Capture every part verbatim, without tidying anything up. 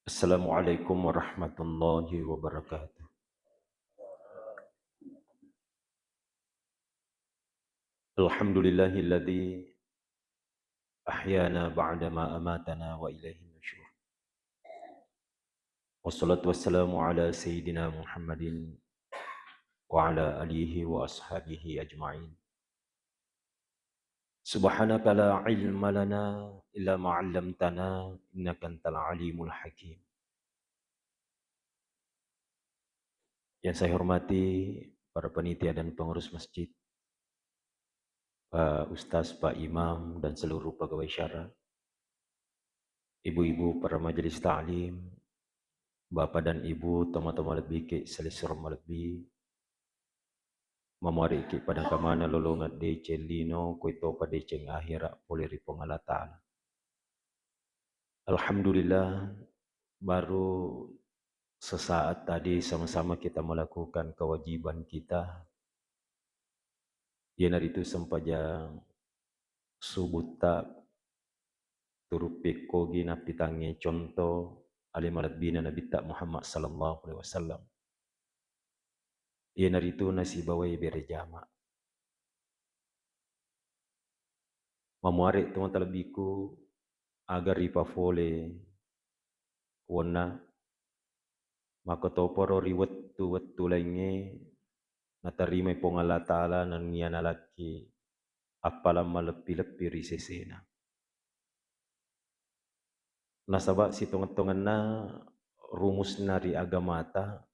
Assalamualaikum warahmatullahi wabarakatuh. Alhamdulillahilladzi ahyana ba'da ma amatana wa ilaihin nusyur. Wassalatu wassalamu ala sayyidina Muhammadin wa ala alihi wa ashabihi ajma'in. Subhanaka la ilma lana illa ma 'allamtana innaka antal alimul hakim. Yang saya hormati para panitia dan pengurus masjid, Pak Ustaz, Pak Imam, dan seluruh pegawai syara, ibu-ibu para majelis ta'lim, bapak dan ibu, tomatoa malebbike, selessureng malebbi, mamuariki pada kamana lolongeng deceng lino, koitopa deceng akhira pole ri Puang Allah Ta'ala. Alhamdulillah, baru sesaat tadi sama-sama kita melakukan kewajiban kita, iyanaritu sempajang subutta, turu pekkogi nappitangnge conto ale malebbina Nabitta Muhammad sallallahu alaihi wasallam, iyanaritu nasibawai bere jama. Mamuare to matalebbiku, aga ripafole wonna, makkotoparo ri wettu-wettu laingnge natarimai Puang Allah Ta'ala nennia nalakki appalang maleppi-leppi ri sesena. Nasaba sitongeng-tongenna rumusna ri agamata,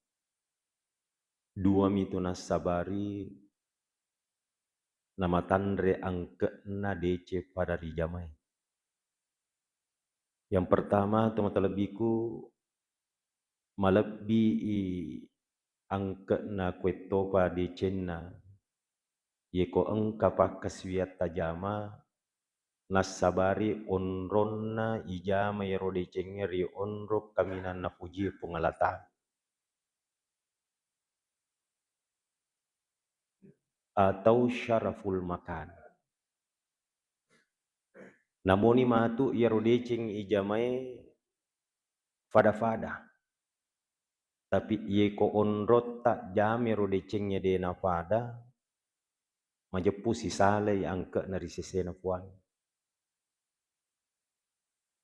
duamitu nassabari namatanre angke'na deceng pada rijamae. Yang pertama, to matalebbiku, malebbii angke'na kuettopa decenna. Yeko engka pakkasiwiang tajama, nassabari onronna ijama iyaro decengnge ri onrong kaminang napuji Puang Allah Ta'ala. Atau syaraful makan. Namoni matu iyaro deceng ijamae fada-fada. Tapi iyeko onrotta jamai ro decengnge de nafada, majeppu sisalai angke'na ri sesena Puang.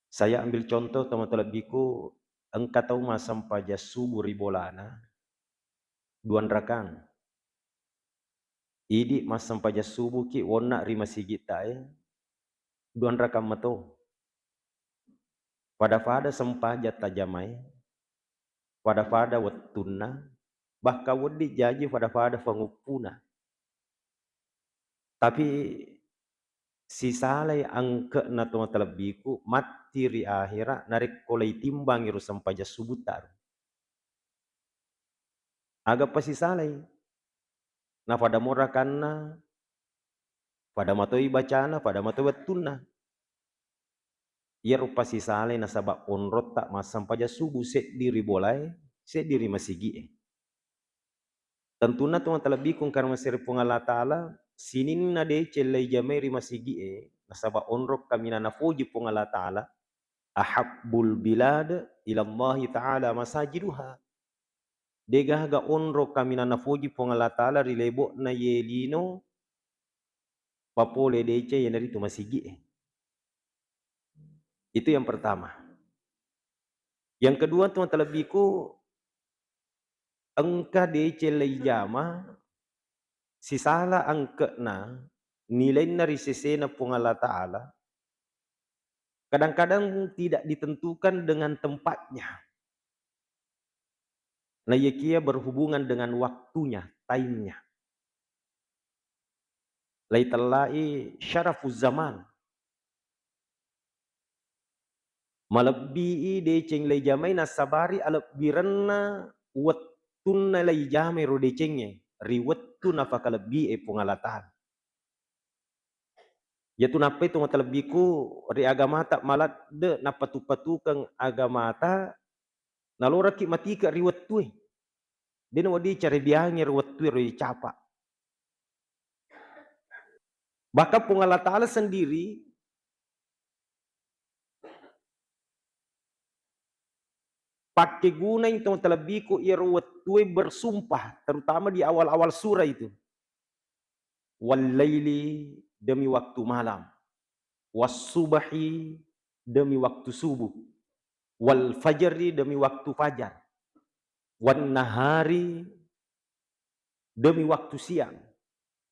Saya ambil contoh, to matalebbiku, engka tau massempajang subuh ri bolana, duanrakang. Idi massempajang subuhki wonna ri masigittae, duanrakang mato. Fada-fada sempajang tajamae, fada-fada wettunna, bahkan wedding jaji fada-fada fanguppuna. Tapi sisalai angke'na to matalebbiku matti ri ahera narekko leitimbang iro sempajang subutta ro. Aga pasisalai? Nafada morakanna, fada matoi bacana, fada matoi wettunna. Iyaro pasisalai nasaba onrotta massempajang subuh, seddi ri bolae, seddi ri masigi'e. Tentunna to matalebbiku engka ri masere Puang Allah Ta'ala, sininna deceng leijamai ri masigi'e, nasaba onrong kaminang nafoji Puang Allah Ta'ala, ahabbul bilad ilallahi ta'ala masajiduha. Degaga onrong kaminang nafoji Puang Allah Ta'ala ri lebo'na ye lino papole deceng, iyanaritu masigi'e. Itu yang pertama. Yang kedua, to matalebbiku, engka deceng leijama sisala angke'na nilainna ri sesena Puang Allah Ta'ala, kadang-kadang tidak ditentukan dengan tempatnya. Naiyakia berhubungan dengan waktunya, time-nya. Laitellai syarafuz zaman. Malebbii deceng leijamai nassabari alebbirenna wettunna leijamai ro decengnge ri wettu nafakalebbi'e Puang Allah Ta'ala. Iyatu nappai to matalebbiku ri agamata maladde napatu-patukeng agamata, naloraki matike ri wettue. Dena wedding carebiangngi ri wettue ro icapa. Bahkan Puang Allah Ta'ala sendiri Pakkegunai tong talebbiku iyaro wettue bersumpah, terutama di awal-awal surah itu. Wallaili, demi waktu malam. Wassubhi, demi waktu subuh. Wal fajri, demi waktu fajar. Wan nahari, demi waktu siang.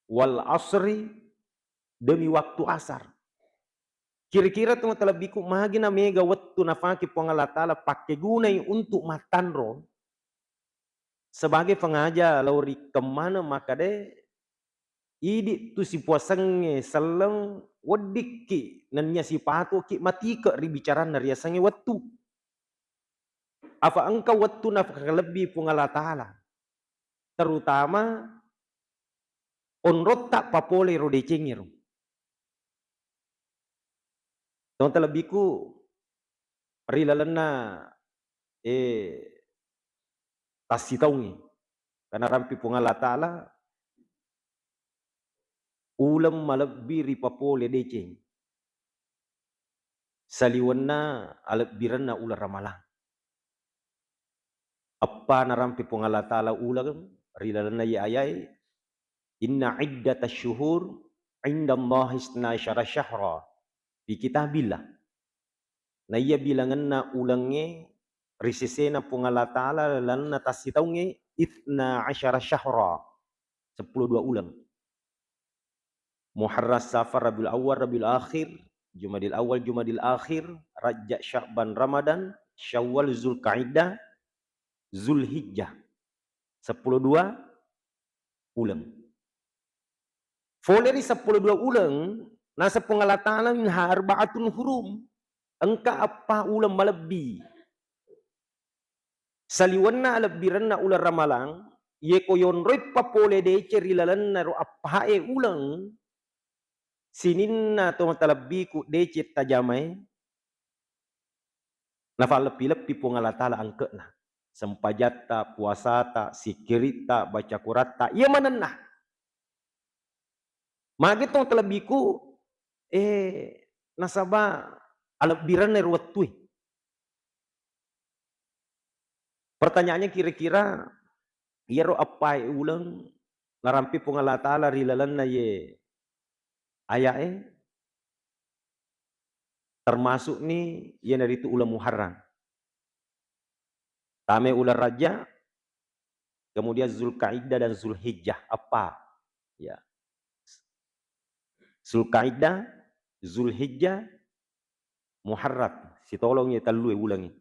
Wal asri, demi waktu asar. Kira-kira tong talebbiku magi na mega wettu nafake Puang Allah Ta'ala pakkegunai untuk mattanro sebagai pengaja lao ri kemmana makkeda, idi tu sipuasengnge selleng weddikki nennia sipatuki matike ri bicaranna riasengnge wettu. Afa engka wettu nafakalebbi Puang Allah Ta'ala, terutama onrotta papole ro decengngero. Tong talebbiku ri lalenna, eh, tassitaungnge, karena rampi Puang Allah Ta'ala uleng malebbi ri papole deceng. Saliwenna alebbirenna uleng ramalang. Eppa narampe Puang Allah Ta'ala uleng ri lalenna iye ayae, "Inna iddatasyy syuhur indallahi isna asyara syahra fi kitabillah." Na iya bilangenna ulengnge ri sesena Puang Allah Ta'ala lalenna tassitaungnge, "Isna asyara syahra," seppulo dua uleng. Muharram, Safar, Rabiul Awal, Rabiul Akhir, Jumadil Awal, Jumadil Akhir, Rajab, Sya'ban, Ramadan, Syawal, Zulkaidah, Zulhijjah. Seppulo dua uleng. Fole ri seppulo dua uleng, naseng Puang Allah Ta'ala, "Minha arba'atun hurum." Engka eppa uleng malebbi. Saliwenna alebbirenna uleng ramalang, iye ko yonroi papole deceng ri lalenna ro eppae uleng, sininna to matalebbiku deceng tajamae, nafalleppi-leppi Puang Allah Ta'ala angke'na. Sempajatta, puasata, sikkiritta, baca Quratta, iya manenna. Magi to matalebbiku, eh, nasaba alebbirenna ro wettue. Pertanyaannya, kira-kira iyaro eppae uleng narampe Puang Allah Ta'ala ri lalenna iye ayae, termasukni iyanaritu uleng Muharram. Tame uleng Rajab, kemudian Zulkaidah dan Zulhijjah, eppa. Ya. Zulkaidah, Zulhijjah, Muharram, sitolongngi tellue ulengnge.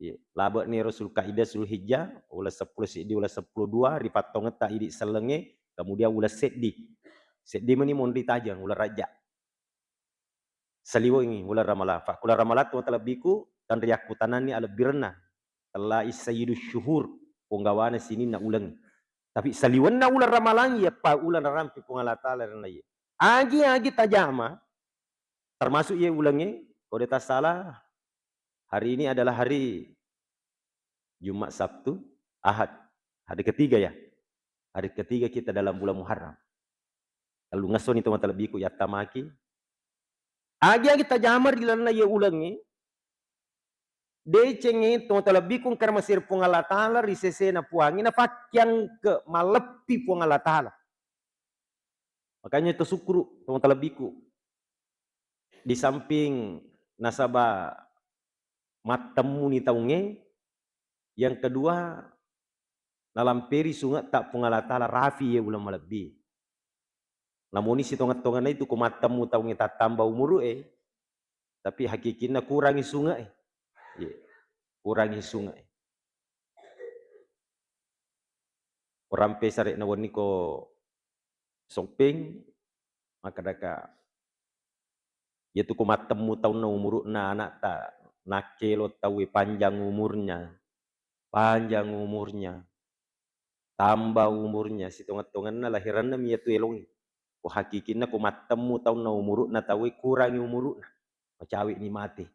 Iya, labe'ni ro Zulkaidah, Zulhijjah, uleng seppulo seddi, uleng seppulo dua, ripattongetta idi sellengnge, kemudian uleng seddi. Seddi meni monri tajeng, uleng Rajab. Saliwengngi uleng Ramalang. Fa uleng Ramalang to matalebbiku, tenriakkutananni alebbirenna. Allahi sayyidus syuhur, ponggawana sininna uleng. Tapi saliwenna uleng Ramalang, iyeppa uleng narampe Puang Allah Ta'ala ri lalenna iye. Agi-agi tajama, termasuk iye ulengnge, ko de tassala, hari ini adalah hari Jumat, Sabtu, Ahad. Hari ketiga ya. Hari ketiga kita dalam bulan Muharram. Tellungessoni to matalebbiku yattamaki. Agi-agi tajama ri lalenna iye ulengnge, decengnge to matalebbiku engka masiri Puang Allah Ta'ala ri sesena Puangnge, nafakkiangke malleppi Puang Allah Ta'ala. Makanya itu syukuru to matalebbiku. Di samping nasaba mattemmuni taungnge, yang kedua, nalamperi sungetta Puang Allah Ta'ala rafi iye uleng malebbi. Namuni sitongeng-tongenna itu ko mattemmu taungnge tattamba umuru'e, tapi hakikinna kurangi sunge'e. Iya, kurangi sunge'e. Urampe sare'na wenni ko Soppeng, makkedaka, iyatu ko mattemmu taunna umuru'na ana'ta, nakkelo tauwe panjang umurnya, panjang umurnya, tambah umurnya, sitongeng-tongenna lahiranna mi iyatu elongngi. Ko hakikinna ko mattemmu taunna umuru'na tauwe, kurangi umuru'na, macawe'ni mate.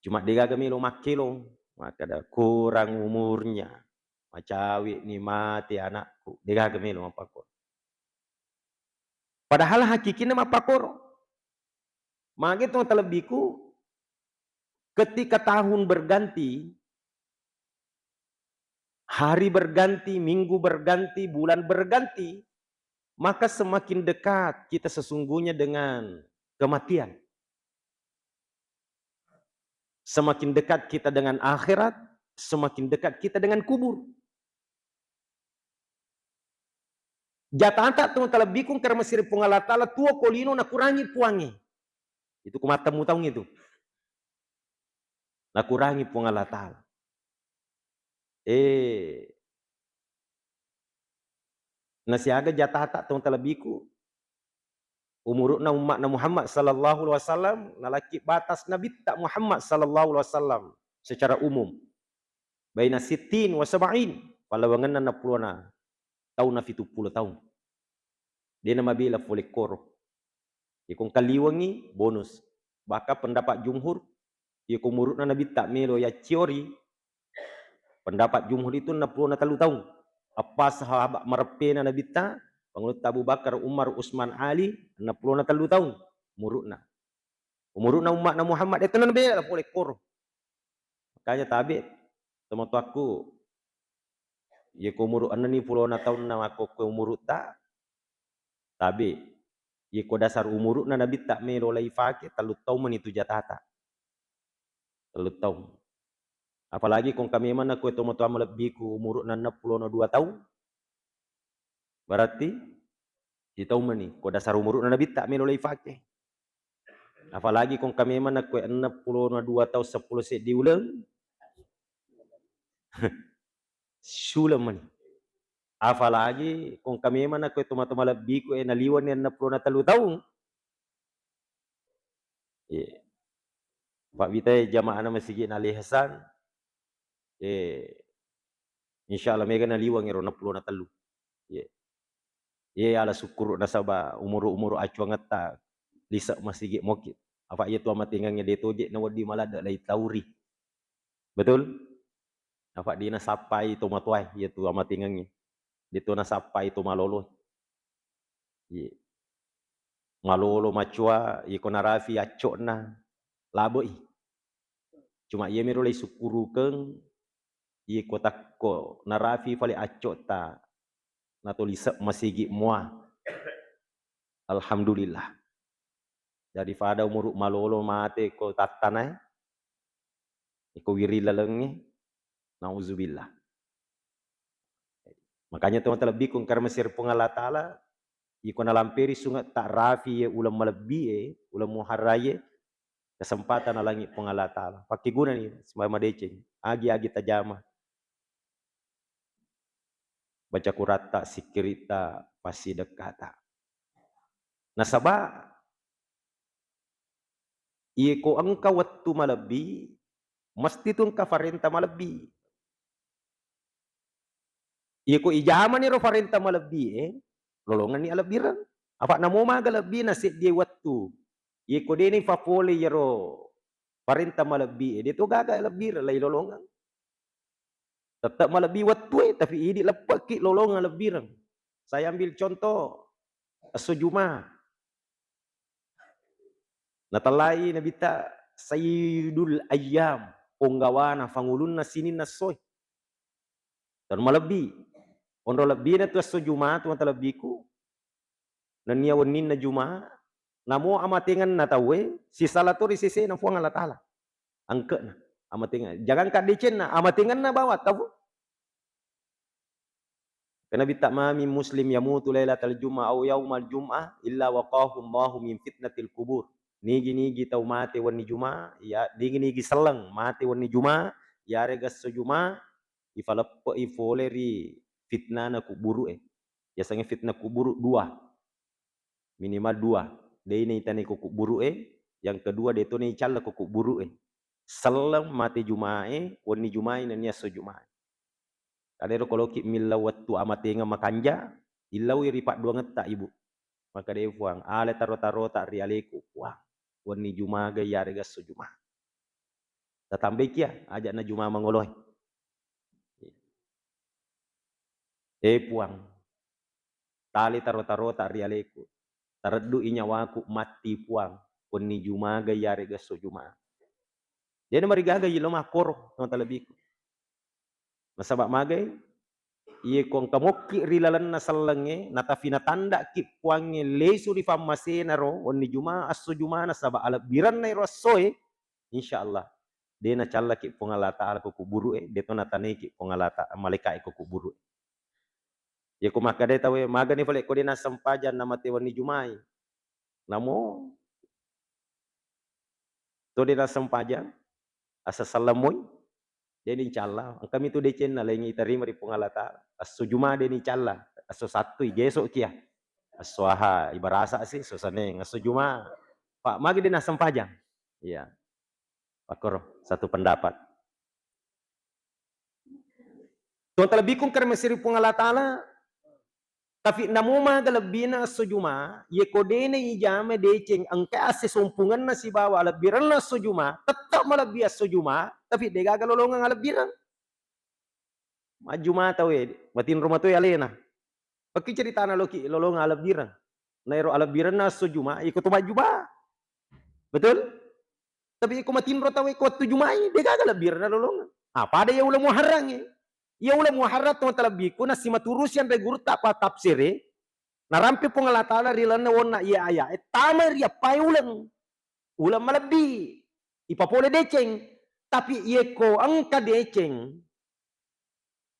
Cuma degaga melo makkelo, makkeda kurang umurnya, macawe'ni mate anakku, degaga melo mappakkoro. Padahal hakikinna mappakkoro. Mage to talebbiku, ketika tahun berganti, hari berganti, minggu berganti, bulan berganti, maka semakin dekat kita sesungguhnya dengan kematian. Semakin dekat kita dengan akhirat, semakin dekat kita dengan kubur. Jatata tu talebbiku engka masiri Puang Allah Ta'ala tuo ko lino nakurangi Puangnge. Itu ku mattemu taung itu. Nakurangi Puang Allah Ta'ala. Eh, nasiaga jatata tu talebbiku umuru'na umma'na Muhammad sallallahu alaihi wasallam, nalaki batas Nabitta Muhammad sallallahu alaihi wasallam secara umum. Baina sittin wa sab'in, pallawangenna enneng pulona taung na fituppulo taung. Dena mabela fole koro. Iko engka liwengi, bonus. Bahkan pendapat jumhur, iko umuru'na Nabitta melo yacciori, pendapat jumhur itu enneng pulona tellu taung. Eppa sahabat mareppena Nabitta, Pangulutta Abu Bakar, Umar, Usman, Ali, enneng pulona tellu taung umuru'na. Umuru'na umma'na Muhammad, de' to nabela fole koro. Makanya tabe, tomatoakku, ye ko umuru enneng ni pulona taunna makkokkoe umuru'ta, tabe. Ye ko dasar umuru'na Nabitta melo lai fake, tellu taung mani tu jatata. Tellu taung. Apalagi ko engka memang nakko tomatoa malebbiku umuru'na enneng pulona dua taung, berarti sitaung mani, ko dasar umuru'na Nabitta melo lai fake. Apalagi ko engka memang nakko enneng pulona dua taung seppulo seddi uleng, suleng mani. Apalagi ko engka memang nakko tomatoa malebbiku, eh, naliwenni enneng pulona tellu taung. Iya. Pabbitai jamaahna masigi'na Al Ihsan, eh, insya Allah mega naliweng ero enneng pulona tellu. Iya. Iya, ala sukkuru nasaba umuru-umuru acuangetta lise' masigi' moki. Apa iya tu amatengengnge de' toje' nawedding maladde' lai tauri. Betul? Apa de' nasappai tomatoae iya tu amatengengnge. De' to nasappai to malolo. Iya. Malolo macua, iko narafi acco'na, labe'i. Cuma iya miro lai sukkurukeng, iko takko narafi fale acco'ta, nato lise' masigi' mua. Alhamdulillah. Jadi pada umuru malolo mate ko tattanae, iko wiri lalengnge, nauzubillah. Makanya to talebbiku engka masiri Puang Allah Ta'ala, iko nalamperi sunge' ta'rafi ye uleng malebbi e, uleng muharraye, kesempatan nalangi Puang Allah Ta'ala. Pakkegunani sembahyang madeceng, agi-agi tajama. Baca Quratta, sikkiritta, passidekkata. Nasaba, iye ko engka wettu malebbi, mesti tu engka farenta malebbi. Iye ko ijamani ro farenta malebbi e, lolongenni alebbireng. Apa namo maga lebbina seddie wettu. Iye ko deni fafole yero farenta malebbi e, de to gaga alebbireng, lai lolongeng. Tette malebbi wettu e, tapi idi leppekki lolongeng alebbireng. Saya ambil contoh, esso Juma. Natellai Nabitta sayyidul ayyam, ponggawana, fangulunna sininna essoe. Tau malebbi. Onro lebbina tu esso Juma tu mata lebbiku. Nennia wenninna Juma, namo amatengenna tauwe, sisala to ri sesena Puang Allah Ta'ala. Angke'na, amatengenna. Jangankan decenna, amatengenna bawang tau. Kena bitta ma min muslim yamutu lailatal jum'ah au yaumal jum'ah illa waqahu Allahu min fitnatil kubur. Nigi-nigi tau mate wenni Juma, ya, nigi-nigi selleng mate wenni Juma, yarega esso Juma, ifaleppe'i fole ri fitnana kuburu'e. Yasengnge fitnah kuburu dua. Minimal dua, de' naitanai ko kuburu'e, yang kedua de' to naicalla ko kuburu'e. Selleng mate Juma'e, wenni Juma'e nennia esso Juma'e. Kadero ko loki millau wettu amatengeng makanja, illaui ri padduangetta, Ibu. Maka de' Puang, ale taro-tarota ri aleku, Puang. Wenni Jumaga yarega esso Juma. Tatambai kia, aja'na Juma mangoloe. Eh Puang, tali taro-tarota ri aleku. Tareddu'i nyawaku matti Puang, wenni Jumaga yarega esso Juma. Jadi marigaga ilo makkoro, tau talebbiku. Nasaba magai, iye ko engka mokki ri lalenna sellengnge, natafi natandakki Puangnge lesu ri fammasenaro wenni Juma, esso Juma, nasaba alebbirenna ero essoe, insya Allah de nacallaki Puang Allah Ta'ala ko kuburu'e, de to nataneiki Puang Allah Ta'ala malaika'e ko kuburu'e. Iye ko makkeda tauwe, magani fale ko de nassempajang namate wenni Jumai. Namo to de nassempajang, assallamoi, de nincalla. Engkami tu decenna laingngi tarima ri Puang Allah Ta'ala. Esso Juma de nincalla, esso Sattui geso kia. Esso Aha ibarasa si, esso Seneng, esso Juma. Pak, magi de nassempajang. Iya. Makkoro, satu pendapat. Tuang talebbiku engka ri Puang Allah Ta'ala, tapi namo maga lebbina esso Juma, iye ko dena ijama deceng engka assesompungenna sibawa alebbirenna esso Juma, tetap malebbi esso Juma, tapi degaga lolongeng alebbireng. Majjuma tauwe, matinro matoi alena. Pekki ceritana loki lolongeng alebbireng. Na ero alebbirenna esso Juma, iko to majjuma. Betul? Tapi iko matinro tauwe ko wettu Jumai, degaga lebbirenna lolongeng. Ah, pada iya uleng Muharrangnge. Iya uleng Muharrang to talebbiku, nassimaturusi anre gurutta pa tafsire, narampe Puang Allah Ta'ala ri lalenna wonna iya aya'e, tamai ri appae uleng. Uleng malebbi. Ipapole deceng. Tapi iye ko engka deceng,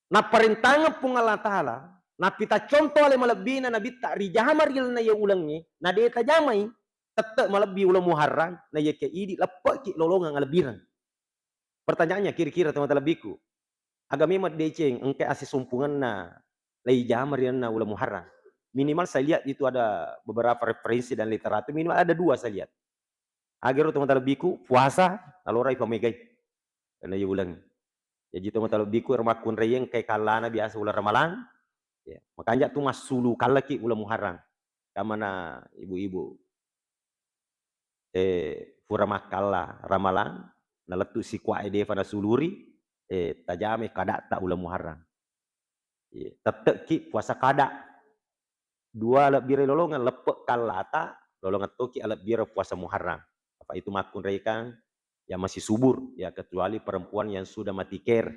napparentangeng Puang Allah Ta'ala, nappita conto ale malebbina nabitta rijama ri lalenna iya ulengnge, na de tajamai, tette malebbi uleng Muharrang, na iyakiya idi leppeki lolongeng alebbireng. Pertanyaannya, kira-kira teman talebbiku, aga memang deceng engka assesumpungenna leijama ri lalenna uleng Muharrang? Minimal saya lihat itu ada beberapa referensi dan literatur, minimal ada dua saya lihat. Agero teman talebbiku, puasa nalora ipamegai. Karena iya uleng. Jaji teman talebbiku, ero makkunraieng engkai kallana biasa uleng Ramalang. Ya, makanja tu massulu kallaki uleng Muharrang. Kamana ibu-ibu, eh, fura makkalla Ramalang, nalettu sikuae defa nasuluri, eh, tajame kadatta uleng Muharrang. Iya, tette'ki puasa kada. Dua alebbire lolongeng, leppe kallata, lolongeng toki alebbire puasa Muharram. Apa itu makkunraikang yang masih subur, ya, kecuali perempuan yang sudah mati ker.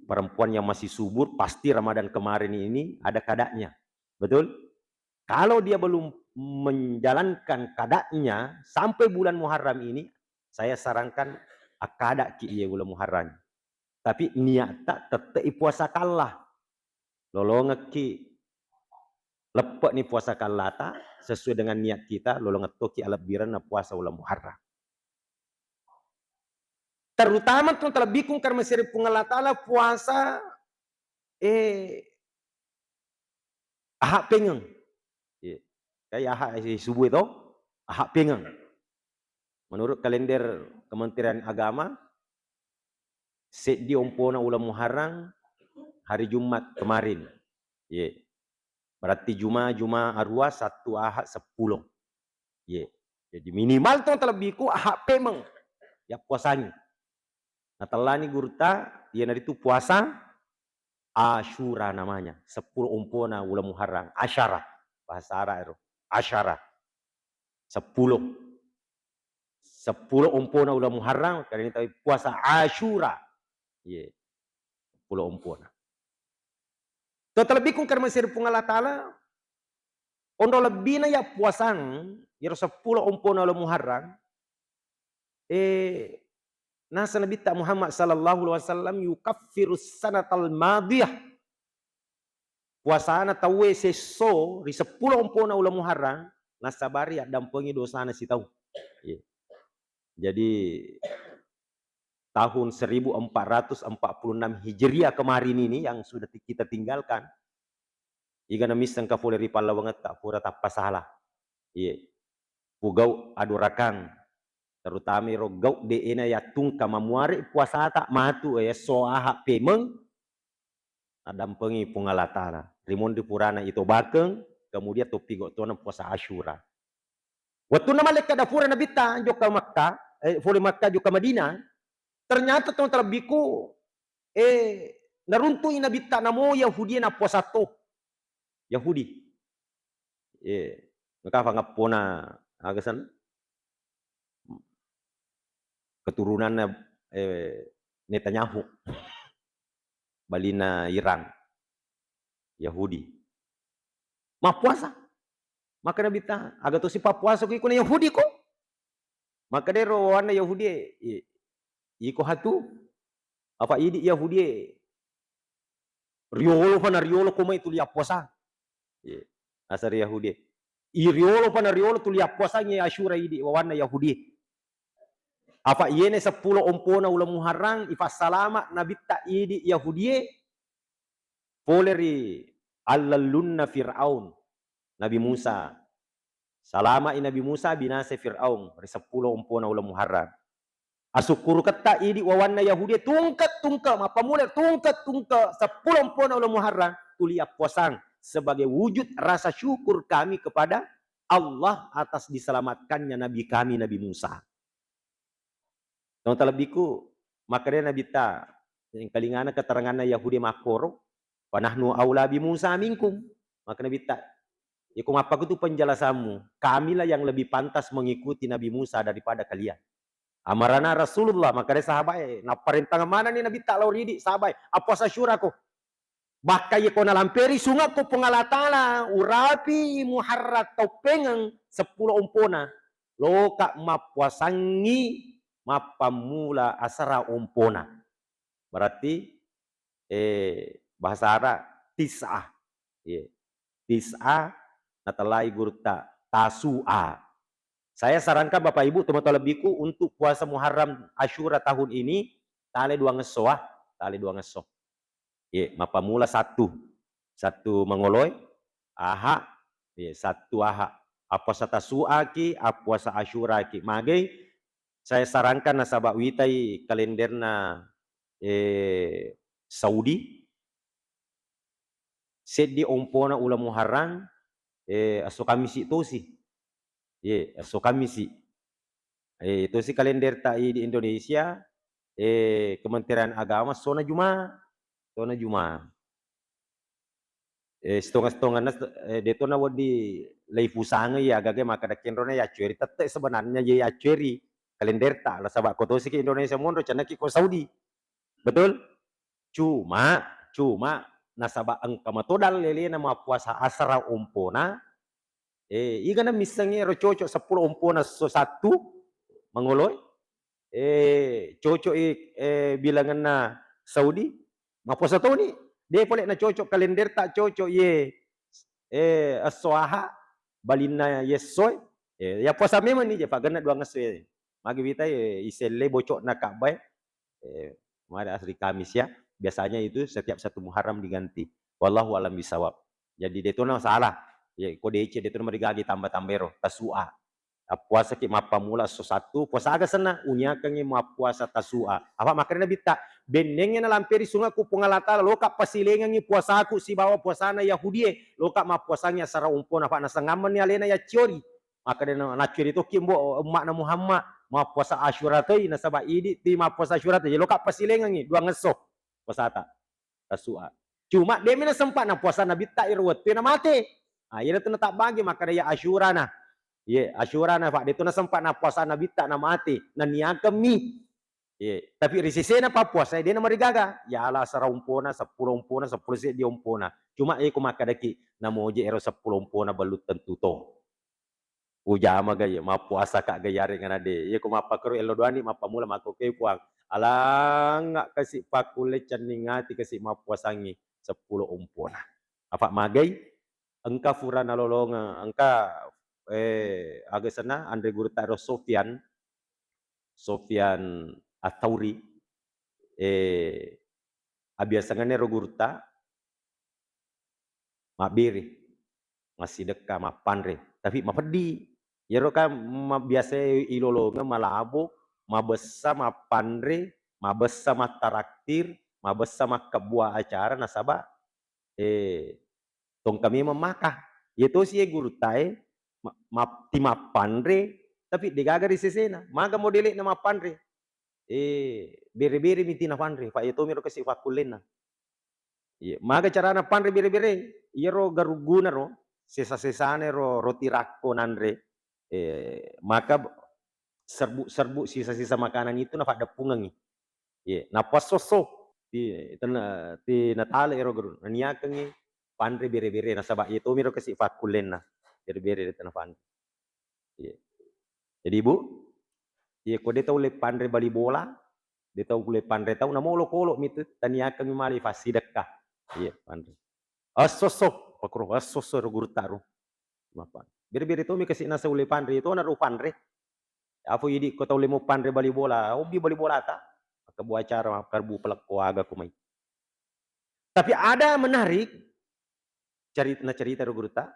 Perempuan yang masih subur, pasti Ramadan kemarin ini ada kadanya. Betul? Kalau dia belum menjalankan kadanya sampai bulan Muharram ini, saya sarankan akkadaki iye uleng Muharram. Tapi niatta tette'i puasa kalla. Lolongekki, leppe'ni puasa kallata sesuai dengan niat kita, lolongeng toki alebbirenna puasa uleng Muharram. Terutama tu talebbiku karena masiri Puang Allah Ta'ala puasa, eh, Ahad pengeng. Iya. Kai Ahad, eh, subuh itu, Ahad pengeng. Menurut kalender Kementerian Agama, seddi ompona uleng Muharram hari Jumat kemarin. Iya. Berarti Juma, Juma arua, Sabtu, Ahad, seppulo. Iya. Jadi minimal tu talebbiku Ahad pemeng ya puasangi. Natellani gurutta, iyanaritu puasa Asyura namanya, seppulo ompona uleng Muharram, asyara, bahasa Arab ero, asyara, seppulo, seppulo ompona uleng Muharram, karena tawi puasa Asyura, iye, seppulo ompona. To talebbiku karena masiri Puang Allah Ta'ala, onro lebbina ya puasang, yero seppulo ompona uleng Muharram, eh, nasa Nabitta Muhammad sallallahu alaihi wasallam yukaffirus sanatal madiyah. Puasana tauwe sesso ri seppulo ompona uleng Muharram, nasabari addampengi dosana sitau. Iya. Jadi tahun seribu empat ratus empat puluh enam Hijriah kemarin ini yang sudah ti-, kita tinggalkan, igana misseng ka fole ri pallawangetta, pura tappa sala. Iye. Pugau adorakang, terutama ero gau de'ena yattungka mamuare puasata matu, eh, esso Ahad pemeng, naddampengi Puang Allah Ta'ala. Rimonri purana itobakeng, kemudian toppigo tona puasa Asyura. Wettunna mallekka dapura Nabitta jokka Makkah, eh, fole Makkah jokka Madinah, ternyata to talebbiku, eh, naruntui Nabitta namo Yahudi nappuasa to. Yahudi. Eh, engka fangeppona aga sen? Keturunanna, eh, Netanyahu. balinna Iran, Yahudi. Mappuasa. Makkeda Nabitta, "Aga tosi pappuasa ko iko na Yahudi ko?" Makkedaro wawanna Yahudi e, "I-, iko hatu? Apa idi Yahudi e riolo fa na riolo ko mai tuli appuasa?" Ye. Asari Yahudi e. "I riolo fa na riolo tuli appuasangngi Asyura idi wawanna Yahudi e." Apa iyene seppulo ompona uleng Muharram, ifassalama Nabitta idi Yahudi e, pole ri allellunna Firaun, Nabi Musa. Salama'i Nabi Musa, binasai Firaun ri seppulo ompona uleng Muharram. Asukkuruketta idi wawanna Yahudi e tungke-tungke, mappammula tungke-tungke seppulo ompona uleng Muharram, tuli appuasang sebagai wujud rasa syukur kami kepada Allah atas diselamatkannya Nabi kami, Nabi Musa. Tau talebbiku, makkeda Nabitta, engkalingana keteranganna Yahudi makkoro, "Fa nahnu aula bi Musa minkum." Maka Nabitta, "Iko mappakutu penjelasanmu, kamilah yang lebih pantas mengikuti Nabi Musa daripada kalian." Amarana Rasulullah, makkeda sahabat e, napparentang manenni Nabitta lao ridi sahabat e, "Appuasa Asyura ko." Bakka iyako nalamperi sungekku Puang Allah Ta'ala, urapi Muharram tauppengeng seppulo ompona, loka mappuasangngi mappammula asara ompona. Berarti, eh, bahasa Arab tis'ah. Iya. Tis'ah, natellai gurutta, Tasu'a. Saya sarankan Bapak Ibu, tomatoa lebbiku, untuk puasa Muharram Asyura tahun ini, tale duangesso, ah. Tale duangesso. Ye, mappammula Sattu. Sattu mangoloi, Aha, ye, Sattu Aha. Appuasa Tasu'aki, appuasa Asyuraki. Magai, saya sarankan nasaba witai kalenderna, eh, Saudi, seddi ompona uleng Muharram, eh, esso Kammisi tosi. Ye, esso Kammisi. Eh, tosi kalenderta i di Indonesia, eh, Kementerian Agama essona Juma, essona Juma. Eh, sitongeng-sitongenna, eh, deto nawedding leifusangeng iya, agaga makkeda kenrona yaccueri, tette sebenarnya ye yaccueri kalenderta, nasaba ko tosi ki Indonesia monro, cennaki ko Saudi. Betul? Cuma, cuma nasaba engka mato dallelena mappuasa asara ompona, eh, igana missengngi ero cocok seppulo ompona esso Sattu mangoloi, eh, cocok i, eh, bilangenna Saudi, mappuasa toni. De pole na cocok kalenderta, cocok ye, eh, esso Aha, balinna yessoe, eh, ya puasa memang ni je, pagenna duangesso ye. Magi witai, eh, iselle bocokna Ka'bah e, eh, mari asri Kamis ya. Biasanya itu setiap satu Muharram diganti. Wallahu alam bisawab. Jadi detona salah. Ya, ko deceng detona marigagi tamba-tamba ero, Tasu'a. Appuasaki mappammula esso Sattu, puasa aga senna, uniakengngi mappuasa Tasu'a. Apa makkeda Nabitta, bennengnge nalamperi sungekku Puang Allah Ta'ala, loka pasilengengngi puasaku sibawa puasana Yahudie, loka mappuasangngi asara ompona, apa nasengammenni alena yacciori. Makkedana, "Naccueri tokki mbo umma'na Muhammad mappuasa Asyura toi, nasaba idi ti mappuasa Asyura toi, loka pasilengengngi duangesso puasata Tasu'a." Cuma demi nasempa napuasa Nabitta iro wettue namate. Ah, iyana tu natabbagi makkeda ya Asyurana. Ye, Asyurana, fa de tu nasempa napuasa Nabitta namate. Naniakemmi. Ye, tapi ri sesena pappuasae de namarigaga. Ya ala asara ompona, seppulo ompona, seppulo seddi ompona. Cuma iko makkedaki namoje ero seppulo ompona bellu tentu to. Ujama ga iye, mappuasa ka ga yarega na de. Iye ko mappakkeru ello doani mappammula makkoke Puang. Alangnga kasi pakkulle cenning ati kasi mappuasangngi seppulo ompona. Apa magai? Engka fura nalolongeng, engka, eh, aga senna anre gurutta ero Sofyan, Sofyan Atsauri, eh, abiasangenna ero gurutta, mabbere, massidekka, mappanre, tapi mapeddi. Iyaro kan mabbiasa ilolongeng malabo, mabessa mappanre, mabessa mattaraktir, mabessa makkebbua acara nasaba, eh, tongka memang maka. Iya tosi e gurutta e, ma-, map-, ti mappanre, tapi degaga ri sesena. Maga modele'na mappanre? Eh, bere-bere mi ti napanre, fa iya tomiro kasi pakkullenna. Iya, maga carana panre bere-bere? Iyaro garugguna ro, sesa-sesana ro roti rakko nanre, eh, maka b-, serbu-serbu sisa-sisa makanan itu nafaddeppungengngi. Iya, napasso-so. ti-, tena-, tinatale ero guru, naniakengngi panre bere-bere, nasaba iye tomiro kasi pakkullenna bere-bere de tena panre. Iya. Jadi, Bu, iya, ko de tau le panre bali bola, de tau le panre tau, namo olokolo mitu, taniakengngi male fassidekka. Iya, panre. Esso-esso, pakuro, esso-esso ro gurutta ro. Mapa. Bere-bere tomi kasi nasa ulle panre, to na ro panre. Apo idi ko tau le mo panre bali bola, obbi bali bolata. Makkebu acara, makkebu pelekko aga ko mai. Tapi ada menarik, cari-, nacerita ro gurutta.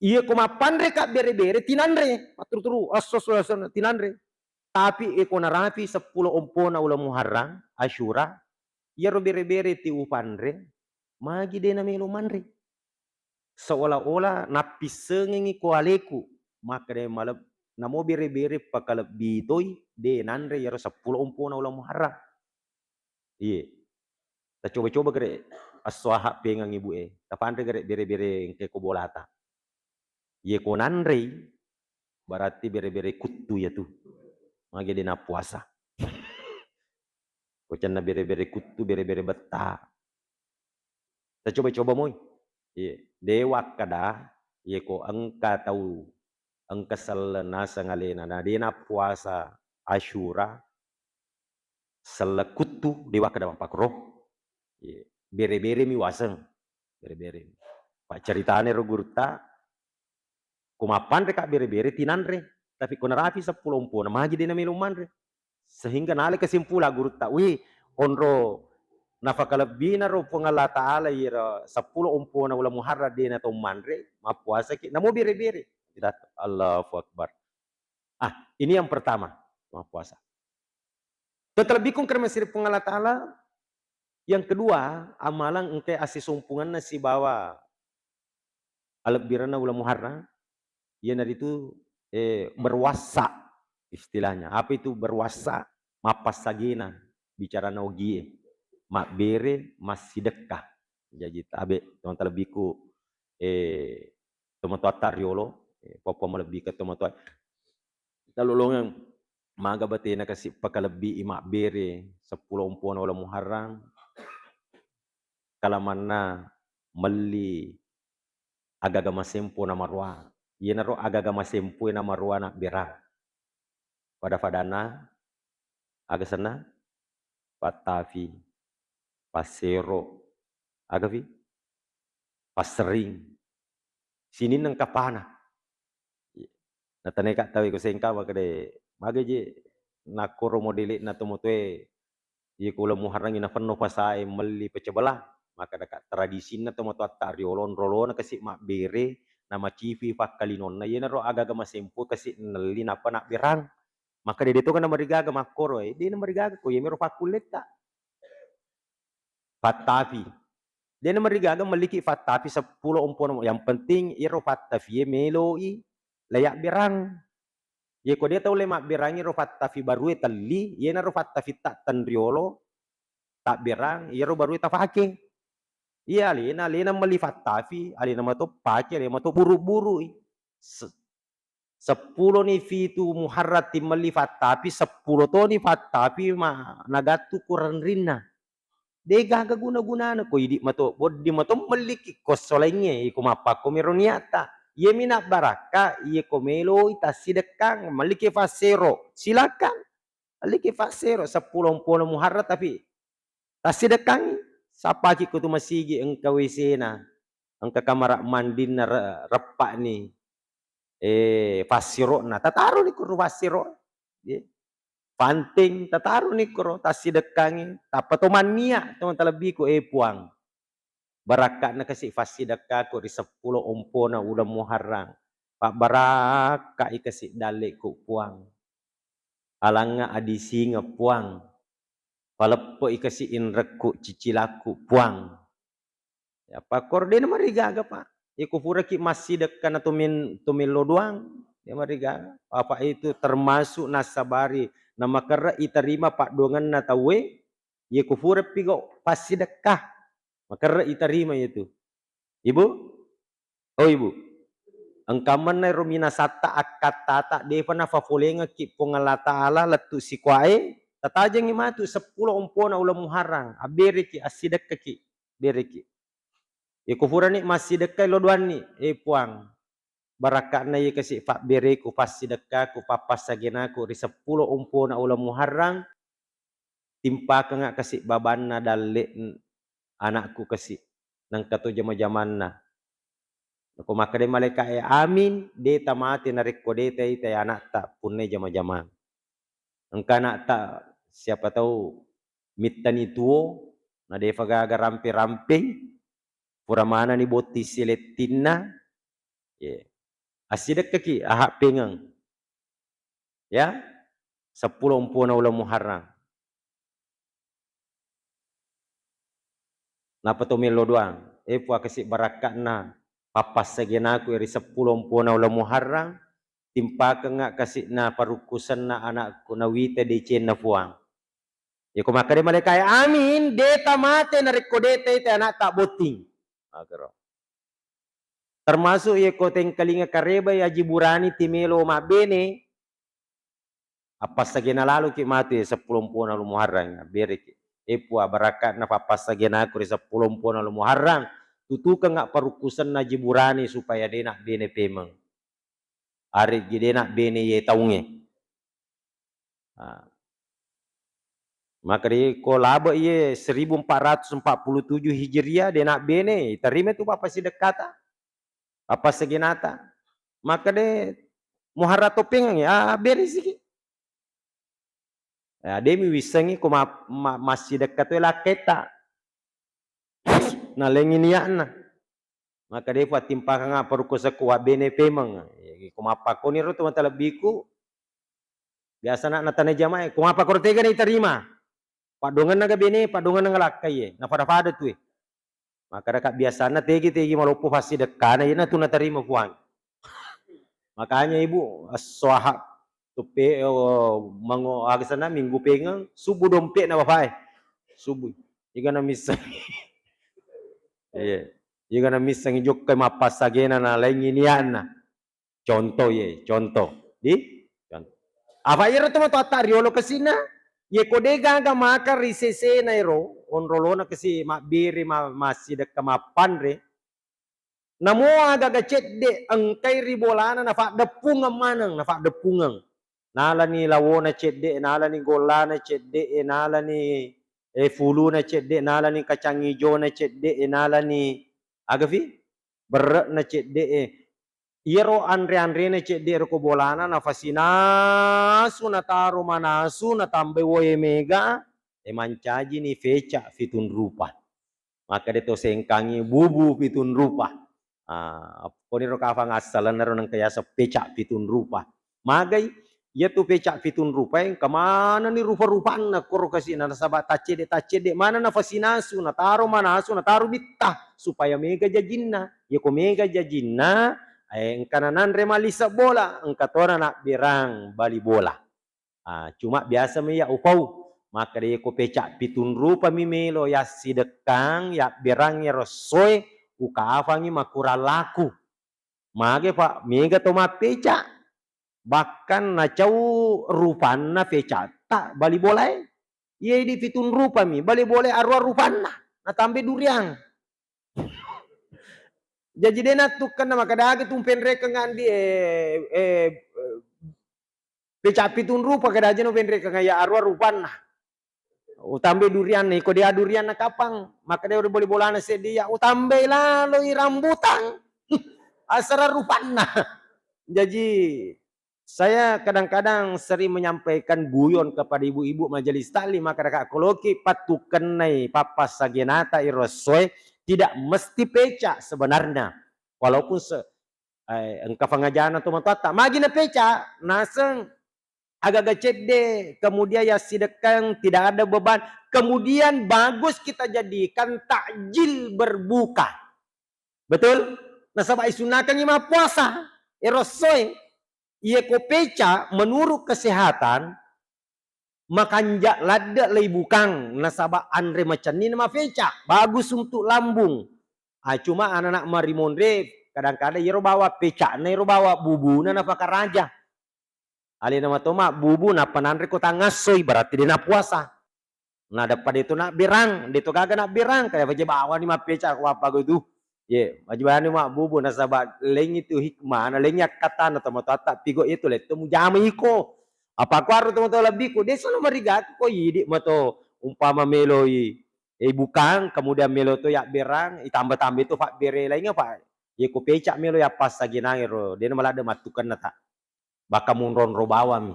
Iya ko mappanreka bere-bere, tinanre, matturu-turu, esso-esso, esso, tinanre. Tapi eko narapi seppulo ompona uleng Muharram, Asyura, iyaro bere-bere ti upanre, magi de namelo manre. Seolah-olah nappissengengngi ko aleku, makkeda maleb-, namo bere-bere pakalebbi toi, de nanre iyaro seppulo ompona uleng Muharram. Iye. Tacoba-coba gere esso Ahad pengeng ibu e. Tapanre gere bere-bere engke ko bolata. Iye ko nanrei, berarti bere-bere kuttu iyatu. Magi de nappuasa. Ko cenna bere-bere kuttu, bere-bere betta. Tacoba-coba moi. Iye. De wakkeda, iye ko engka tau, engka selleng naseng alena, na de nappuasa Asyura, selleng kuttu, de wakkeda mappakro. Iye, bere-bere mi waseng. Bere-bere. Paccaritana ro gurutta, ko mappanreka bere-bere tinanre, tapi ko narapi seppulo ompona, magi de namelo manre. Sehingga nale kesimpulan gurutta, wih, onro nafakalebbina ro Puang Allah Ta'ala iyaro seppulo ompona uleng Muharram de nato manre, mappuasaki, namo bere-bere. Tidak, Allahu Akbar. Ah, ini yang pertama, mappuasa. Terlebih kung kermasiri Puang Allah Ta'ala, yang kedua, amalang engkai assisumpungenna sibawa alebbirenna uleng Muharram, iyanaritu, eh, berwasa istilahnya. Apa itu berwasa? Mappassagena bicarana ogie. Mabbere, massidekka. Jaji tabe, teman talebbiku, eh, tomatoatta riolo, eh, poppo malebbika tomatoa. Talolongeng maga batena kasi pakalebbii mabbere seppulo ompona uleng Muharram, kalamanna melli agaga masempo namaroa. Iyanaro agaga masempoe namaroa nabberang. Pada-padanna aga senna? Pattafi, passero, agafi? Passering. Sininna engka pana. Nataneka tau ko sengka makede, mage je nakkoro modele'na tomatoe, iye ko uleng Muharrangngi nafenno pasae melli pecah belah, makkedaka tradisinna tomatoatta riolo, onrolona kasi mabbere, namacifi pakkalinonna, iyanaro agaga masempo kasi nelli nappa nabberang. Makkeda de to kana marigaga makkoro, eh, de namarigaga ko iyamiro pakkulletta. Pattafi. De namarigaga melliki pattafi seppulo ompona, yang penting iyaro pattafie meloi layabberang. Ye ko de tau le mabberangi ro pattafi barue telli, yenaro pattafitta tenriolo tabberang, iyaro barue tafake. Iya alena, alena melli pattafi, alena mato pake, alena mato buru-burui. Se-, seppulo ni fitu Muharram timmelli pattafi, seppulo toni pattafi ma-, nagattu ku renrinna. De gaga guna-gunana, ko idi mato, boddi mato melliki ko solaingnge, iko mappakko mero niatta. Iyemi nabbarakka, iye ko meloi tassidekkang, melliki fassero, silakan. Melliki fassero, seppulo ompona Muharram tapi tassidekkangngi, sappaki ko tu masigi engka W C-na, engka kamara mandinna re-, reppa'ni, eh, fassero'na, tataroni ko ro fassero. Ye. Panting, tataroni ko ro, tassidekkangngi, tappa to mannia, to talebbiku, eh, Puang. Barakka'na kasi fassidekkaku ri seppulo ompona uleng Muharram. Pabbarakka'i kasi dalle'ku, Puang. Alangnga adisingeng, Puang. Paleppe'i kasi inrekku, cicilakku, Puang. Ya, pakkoro de namarigaga, Pak. Iko puraki massidekka na to men-, to mello doang, de marigaga. Apa itu termasuk nasabari na makerre itarima paddoangenna tauwe, ye ko pura pigo passidekka, makerre itarima itu. Ibu? Oh, Ibu. Engka manna ero minasatta akkattata depa nafafolengekki Puang Allah Ta'ala lettu sikuae, Tatajengngi matu seppulo ompona uleng Muharrang, abbereki, assidekkaki, bereki. Iko furani massidekkai lo doanni, eh Puang, barakka'na iye kasi fabbereku, fassidekkaku, fappassagenaku ri seppulo ompona uleng Muharrang, timpakengnga kasi babanna dalle anakku kasi, nengka to jama-jamanna. Nako makkeda malaika'e, "Amin, de tamate narekko de taitai anakta punnai jama-jamang." Engka anakta, siapa tau mittani tuo, na defa gaga rampe-rampei, pura manani botting silettinna, ye. Assidekkaki, aha pengeng. Ya, seppulo ompona uleng Muharrang. Napa to melo doang, eh Puang, kasi barakka'na pappassagenaku ri seppulo ompona uleng Muharrang, timpakengnga kasi'na parukkusenna anakku nawita decenna Puang. Yako makkeda malaika'e, "Amin, de tamate narekko de taitai anakta botting." Makkero. Termasuk yeko tengkalinga karebai Aji Burani timelo mabbene, appassagena laloki matu ye seppulo ompona uleng Muharrang, bereki. Eh Puang, barakka'na fappassagenaku ri seppulo ompona uleng Muharrang, tutukengnga parukkusenna Aji Burani supaya de nabbene pemeng. Areggi de nabbene ye taungnge. Ah. Maka de ko labe iye seribu empat ratus empat puluh tujuh Hijriah, de nabbene, iterima tu papasidekkata, papassagenata. Maka de Muharrang toppengeng, ah, beresiki. Ya, de mi wissengi ko ma-, ma-, massidekka tu lakketta. Nalengngi niatna. Maka de fattimpakengnga parukkusekku wabbene pemeng. Ko mappakkoni ro tu matalebbiku, biasana natana jamae, ko mappakkoro tega na iterima? Paddongenna ga bene, paddongenna ga lakkai e, nafada-fada tu e. Maka daka biasanna tegi-tegi maloppo fassidekkana, iyana tu naterima Puang. Makanya ibu, esso Ahad, tuppe, oh, mango, aga senna, minggu pengeng, subuh dompetna bapak e. Subuh. Iga na misseng. Iya. Iga na misseng jokka mappassagena na laingi nianna. Contoh ye, contoh. Di? Contoh. Apa iyaro tomatoatta riolo kesina? Ye ko de gaga maka ri sesena ero, onrolona kesi mabbere ma-, massidekka mappanre. Namo agaga cedde engkai ri bolana nafaddeppungeng maneng, nafaddeppungeng. Nalani lawona cedde, nalani gollana cedde, nalani, eh, fuluna cedde, nalani kacang ijona cedde, nalani agafi? Berre'na cedde, eh. Iyaro anre-anrena cedde ero ko bolana nafasinasu nataro manasu natambai woe mega, eh, mancajini feca fitung rupa. Makkeda to sengkangi bubu pitung rupa. Ah, koniro kafang assalenna ro nengka yaseng peca pitung rupa. Magai, iyatu peca pitung rupae engka manenni rupa-rupanna koro kasina nasaba taccedde-taccedde maneng nafasinasu, nataro manasu, nataro bitta supaya mega jajinna. Yako mega jajinna, eh, engka nananre malise bola, engka tona nabberang bali bola. Ah, cuma biasa mi iya upau, makkeda yeko peca pitung rupa mi melo yassidekkang, yabberang iyaro essoe, ukafangi makurang laku. Mage, Pak, mega to mappeca, bahkan nacau rupanna pecatta bali bolae. Iya idi pitung rupa mi, bali bolae arua rupanna, natambai duriang. Jaji de nattukkenna makkeda aga tu penrekeng andi, eh, eh, peca pitung rupa, keda aja no penrekeng iya arua rupanna. Utambai durianna, iko dia durianna kapang, makkeda udah bali bolana seddi ya, utambai laloi rambutang. Asara rupanna. Jaji, saya kadang-kadang sering menyampaikan guyon kepada ibu-ibu majelis taklim, makkeda ka koloki pattukkennai pappassagenata iro essoe, tidak mesti peca sebenarnya. Walaupun se-, eh, engka fangajana tomatoatta. Magi napeca, naseng agaga cedde, kemudian yassidekkang, tidak ada beban, kemudian bagus kita jadikan takjil berbuka. Betul? Nasaba isunnakangi mappuasa, ero essoe. Iya ko peca, menurut kesehatan, makanja ladde leibukang, nasaba anre macenni na mafeca, bagus untuk lambung. Ah, cuma anak-anak marimonre kadang-kadang iyaro bawa pecana, iyaro bawa bubuna nafakaraja. Alena mato mabbubu nappa nanre ko tangassoi, berarti de napuasa. Nah, deppa de to nabberang, de to gaga nabberang, kaya baje bawani mappeca ko apa tu. Ye, baje bawani mabbubu nasaba lengngi tu hikmah, na lengngi akkatana to mato atta pigo itu letto mujama iko. Apa ko aro to mato lebbiku, de sono marigaku ko idi mato umpama meloi, eh, bukang, kemudian melo to yabberang, itamba-tambai to fabbere laingnge, fa. Ye ko peca melo yappassagenang ero, de na maladde mattukenna ta. Bahkan monronro bawammi,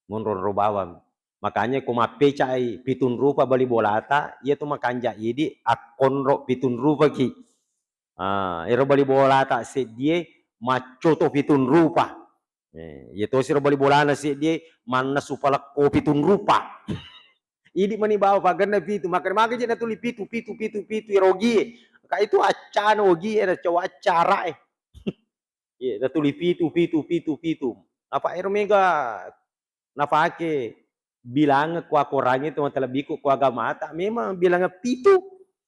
monronro bawammi. Makanya ko mappecai pitung rupa bali bolata, iya tu makanja idi akkonro pitung rupaki. Ah, ero bali bolata seddie maccoto pitung rupa. Eh, iya tosi ro bali bolana seddie mannasu palekko pitung rupa. Idi mani bawa pagenna pitu, maka maka je natuli pitu, pitu, pitu, pitu, ero ogie. Ka itu accana ogie, na cowa acara eh. Iya, natuli pitu, pitu, pitu, pitu. Apa ero mega nafake bilang ko akorangnge to matalebbiku ko agamata, memang bilang pitu.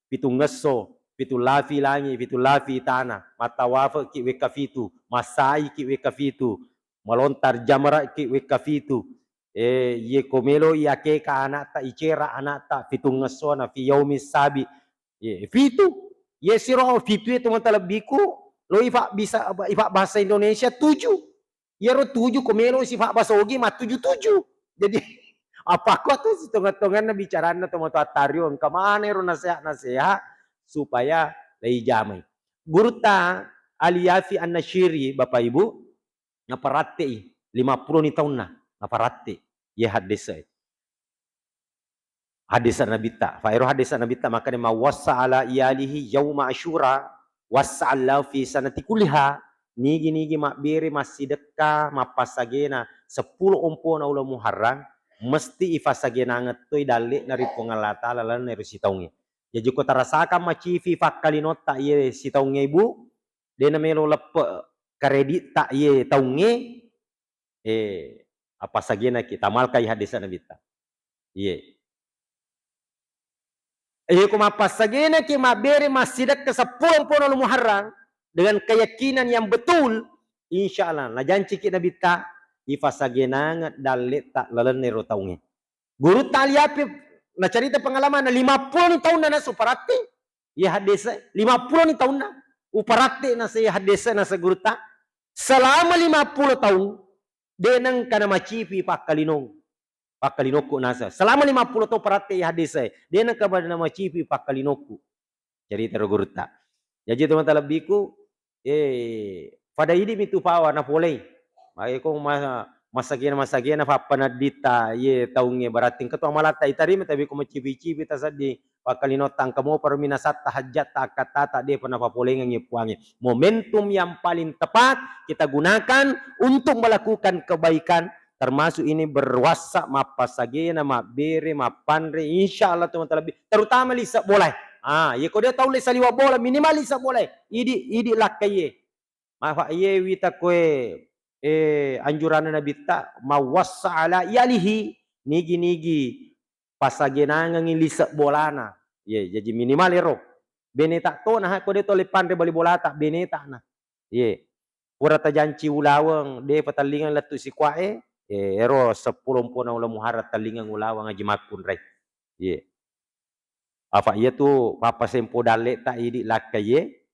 Pitungngesso, pitu lafi langi, pitu lafi tana, mattawafeki wekka fitu, massaiki wekka fitu, malontar jamaraki wekka fitu. Eh, ye ko melo i akeka anakta, icera anakta, pitungngesso na fi yaumi sabi. Ye, fitu. Ye siro fitu itu matalebbiku, lo ifa bisa, ifa bahasa Indonesia tujuh. Iyaro tuju ko melo sifat basogi mattuju-tuju. Jadi, apa ko tu sitongeng-tongenna bicaranna to matu attariu, engka maneng ro nasehat-nasehat supaya leijamai. Gurutta Aliyafi An-Nasyiri, Bapak Ibu, naparatte'i, lima pulo ni taunna, naparatte. Ye haddese. Hadis Nabitta. Fa ero hadis Nabitta makkeda, "Man wassa ala iyalihi yauma asyura, wassa Allahu fi sanati kulliha." Nigi-nigi mabbere massidekka mappassagena seppulo ompona uleng Muharram, mesti ifassagenangeng toi dalle'na ri Puang Allah Taala lalenna ero sitaungnge. Jaji ko tarasakang macifi fakkalinotta iye sitaungnge, Ibu, de namelo leppe kareditta iye taungnge, eh, appassagenaki, tamalkai hadis Nabitta. Iye. Iye, ko mappassagenaki mabbere massidekka seppulo ompona uleng Muharram dengan keyakinan yang betul, insya Allah, najanciki Nabitta, ifassagenangeng dalle'ta lalenna ero taungnge. Gurutta Aliyafi nacarita pengalamanna, lima pulo ni taunna nasu paratti. Iya hadese, lima pulo ni taunna uparatte nasa iya hadese nasa gurutta. Selama lima pulo taung, de nengka namacipi pakkalinong, pakkalinokku nasa. Selama lima pulo taung paratte iya hadese, de nengka namacipi pakkalinokku. Cerita ro gurutta. Jaji to matalebbiku, eh, pada idi mi tu pawa napolei. Mage ko ma-, masagena-masagena fappanedditta ye taungnge, berarti engka to amalatta itarima, tapi ko macipi-cipi tasedding pakkalinotta, engka mopa ro minasatta, hajjatta, akkattata, depa napapolengengngi Puangnge. Momentum yang paling tepat kita gunakan untuk melakukan kebaikan, termasuk ini berwassa, mappasagena, mabbere, mappanre, insya Allah to matalebbi, terutama lise bolae. Ah, ye ko de tau le saliweng bola, minimal lise bolae. Idi, idi lakkaiye. Mafa iye wita koe, eh, anjuranna Nabitta, "Man wassa ala iyalihi", nigi-nigi passagenangengngi lise bolana. Ye, jaji minimal ero. Beneta tona, ha, ko de to le panre bali bolata, beneta na. Ye. Pura tajanci ulaweng, de patellingeng lettu sikuae, eh, ero seppulo ompona uleng Muharram tellingeng ulaweng aji makkunrai. Ye. Afa iya tu pappasempo dalle'ta idi lakkaiye,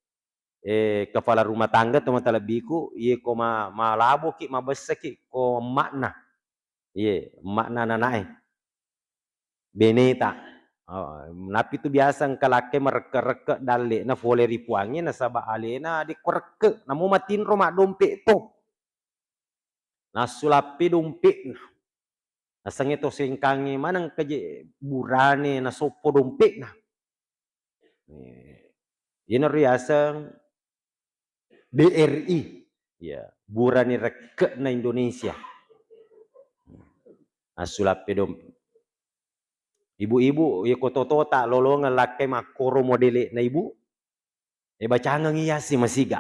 eh, kepala rumah tangga to matalebbiku, iye ko ma-, malaboki, mabessaki ko emma'na. Iye, emma'na nanae. Beneta. Oh, napi tu biasa engka lakkai marekke-rekke dalle'na fole ri Puangnge nasaba alena de ko rekke, namo matinro maddompe to. Nassulappe dompe'na. Nasengnge to sengkangnge maneng engka je burane nasoppo dompe'na. Eh, iyanaro riaseng B R I. Ya, burane rekke'na Indonesia. Nassulappe dompe. Ibu-ibu, iya ko totota lolongeng lakkai makkoro modele'na, Ibu. Eh, bacangengngi Yasin masiga.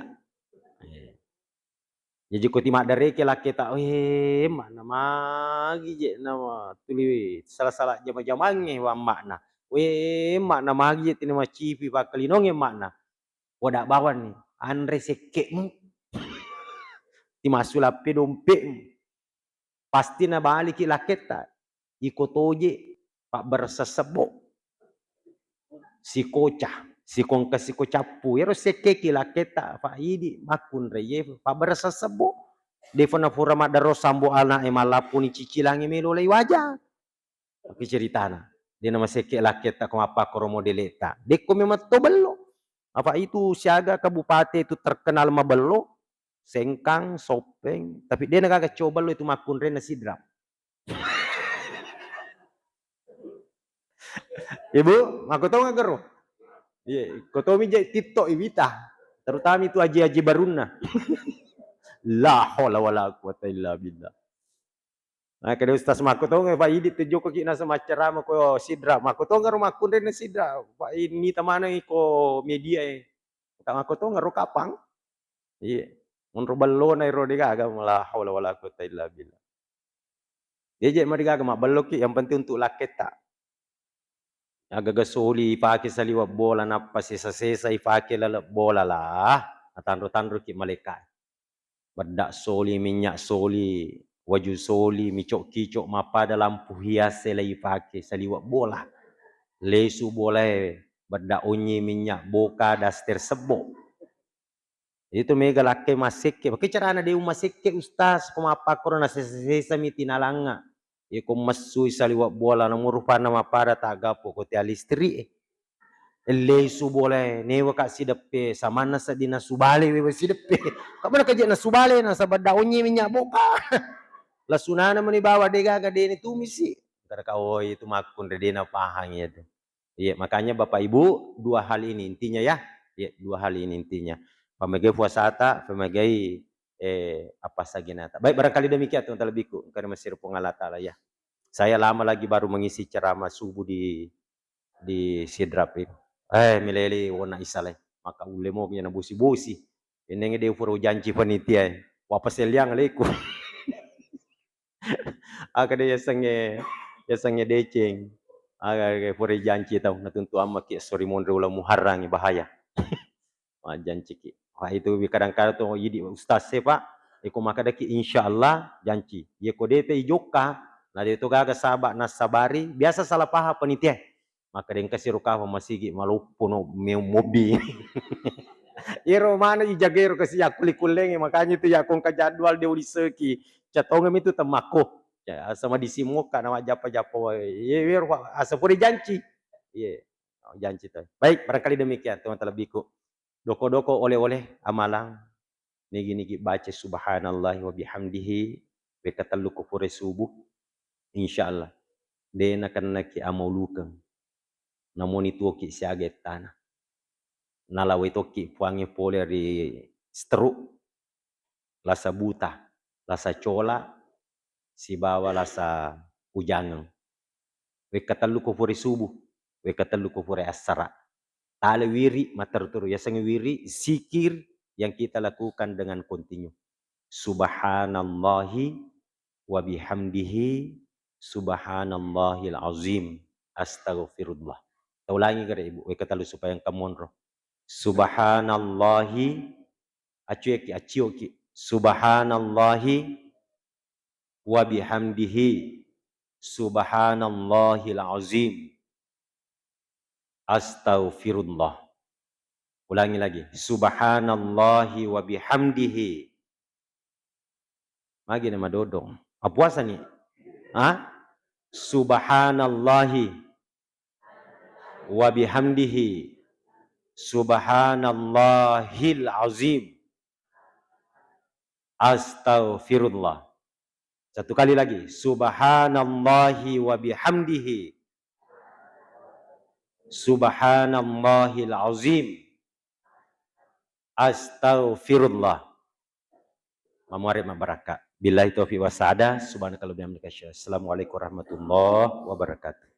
Eh. Jaji ko timaddareke lakketa, "Weh, emma'na magi je na tuli sala-sala jama-jamangnge wa emma'na. Weh, emma'na magi je tini macipi pakkalinongnge emma'na." Poda bawanni, anre sekke'mu. Timassulappe dompe'mu. Pasti nabaliki lakketta. Iko toje, pabberesseng sebbo. Sikoca, sikongka sikocappu. Iyaro sekkeki lakketta, fa idi makkunrai, ye pabberesseng sebbo. Defa nafura maddarro sambo ana'e mallappuni cicilangi melo lai waja. Tapi ceritana, de namasekke lakketta ko mappakkoro modeletta. Dekko memang to bello. Apa itu siaga kabupate itu terkenal mabello, Sengkang, Soppeng, tapi de nagaga cobello itu makkunrenna Sidrap. Ibu, makkutonga gero? Iya, kotomi je TikTok iwita. Terutama itu aji-aji barunna. La haula wala quwata illa billah. Nah, kede Ustaz makkutonga, Pak Idi tu jokkoki nasa maccarama ko Sidrap. Makkutonga ro makkunrenna Sidrap. Pak ini tamana ko media e. Tak makkutonga ro kapang. Iya. Monro ballona ero degaga, la haula wala quwata illa billah. Jeje madigaga mabelloki, yang penting untuk lakketta. Agaga soli ifake saliweng bola, nappa sesa-sesa ifake laleng bola lah, natanro-tanroki malaika. Bedda soli, minyak soli, waju soli, micok-kicok mappada lampu hias e la ifake saliweng bola. Lesu bolae, bedda onyi minyak boka, daster sebbo. Itu mega lakke massekke. Pake carana de umassekke, Ustaz, ko mappakkoro nasesa-sesami tinalanga. Iko messui saliweng bola, namu rupanna mappada tagappo ko tea listrik e. Ellesu bolae, newaka sideppe, samanna seddinna subale wewe sideppe. Kamana kaje nasubale, nasaba da onye minyak boka. Lasunana meni bawa degaga dene tumisi. Kada ka, oh, itu makkunre de napahang itu. Iya, makanya Bapak Ibu, dua hal ini intinya ya. Iya, dua hal ini intinya. Pamegai puasata, pamegai, eh, apa saginata. Baik, barangkali demikian teman lebihku. Engkana masih Puang Allah Ta'ala ya. Saya lama lagi baru mengisi ceramah subuh di, di Sidrap itu. Eh, milele wona isale. Maka ulle mo na bosi-bosi. Ini de furo janci panitia. Wapaseliang leku. Aga de yasengnge, yasengnge deceng. Aga, aga pura janci tau, natuntu ammaki sori monri uleng Muharrangi, bahaya. Majjanciki. Wah, itu kadang-kadang to idi ustaz e, Pak. Iko makkedaki, "Insyaallah janci." Yeko de te ijokka, na de to gaga saba nassabari, biasa salah paham panitia. Makkeda engka siro kafang masigi maloppo no me-, mobbi. Iyaro maneng ijaga ero kasi yakkulle-kullengnge, makanya itu yakko engka jadwal de uliseki. Catongeng itu temmakko. Ya, sama disimokka na majjappa-jappa wae. Iye, iyaro, Pak, asa pura janci. Iye, janci to. Baik, barangkali demikian, teman terlebihku. Doko-doko oleh-oleh amalang, nigi-nigi baca subhanallahi wa bihamdihi, wekka tellu ko pura subuh, insyaallah, de nakennaki amaulukeng. Namoni tuoki siaga ettana. Nalawai tokki puangnge pole ri stroke, lasa buta, lasa cola, sibawa lasa ujangeng. Wekka tellu ko pura subuh, wekka tellu ko pura assara. Tale wiri matteru-teru, yasengnge wiri, zikir yang kita lakukan dengan kontinu. Subhanallahi wa bihamdihi, subhanallahil azim, astaghfirullah. Taulangi gare, Ibu, wekka tellu supaya engka monro. Subhanallahi, acueki, acioki. Subhanallahi wa bihamdihi, subhanallahil azim, astaghfirullah. Ulangi lagi, subhanallahi wa bihamdihi. Magi na madodong. Mapuasani? Ha? Subhanallahi wa bihamdihi, subhanallahil azim, astaghfirullah. Satu kali lagi, subhanallahi wa bihamdihi, subhanallahil azim, astaghfirullah. Mamuare mabbarakka. Billahi taufiq wasada. Subhanakallahumma bihamdika. Assalamualaikum warahmatullahi wabarakatuh.